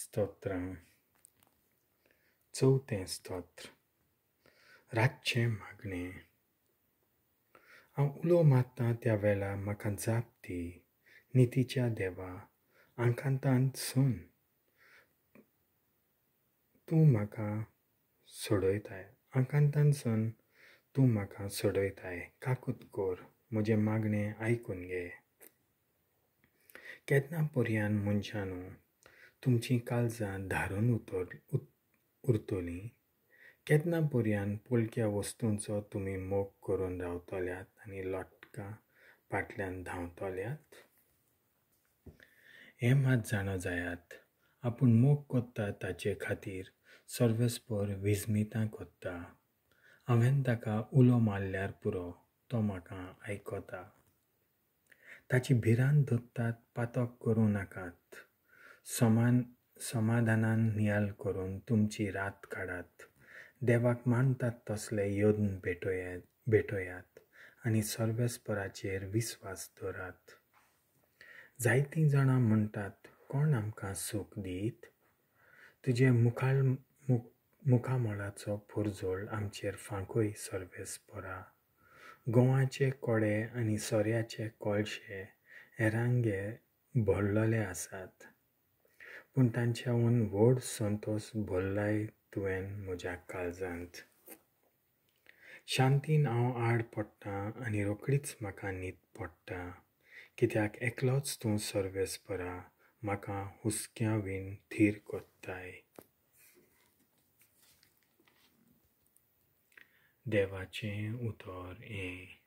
स्तोत्रां. चवथें स्तोत्र. रातचें मागणें. हांव उलो मारतां त्या वेळार म्हाका जाप दी, नितीच्या देवा, आकांतांत सून तूं म्हाका सोडयताय, आकांतांतसून तूं म्हाका सोडयताय. काकूत कर, म्हजें मागणें आयकून घे. केन्ना पर्यान मनशानू तुमचीं काळजां धारून उरतलीं? केन्ना पर्यान पोलक्या वस्तूंचो तुमी मोग करून रावतल्यात आनी लोटकां फाटल्यान धांवतल्यात? हें मात जाणा जायात, आपूण मोग करता ताचे खातीर सर्वेस्पर विस्मितां करता. हांवें ताका उलो मारल्यार पुरो, तो म्हाका आयकता. ताची भिरांत धरतात पातक करूं नाकात. समाधानान नियाळ करून तुमची रात काडात. देवाक मानतात तसले यत्न भेटयात आनी सर्वेस्पराचेर विस्वास दवरात. जायतीं जाणां म्हणटात, कोण आमकां सूख दीत? तुजे मुखामळाचो पुरजोळ आमचेर फांकय सर्वेस्परा. गोंवाचे कोडे आनी सोऱ्याचे कोळशे हेरांगे भरलेले आसात, पूण तांच्याहून व्हड संतोश भरलाय तुवें म्हज्या काळजांत. शांतीन हांव आड पडटा आनी रोखडीच म्हाका न्हीद पडटा, कित्याक एकलोच तूं सर्वेस्परा म्हाका हुस्क्या वीण थीर करताय. देवाचें उतर हें.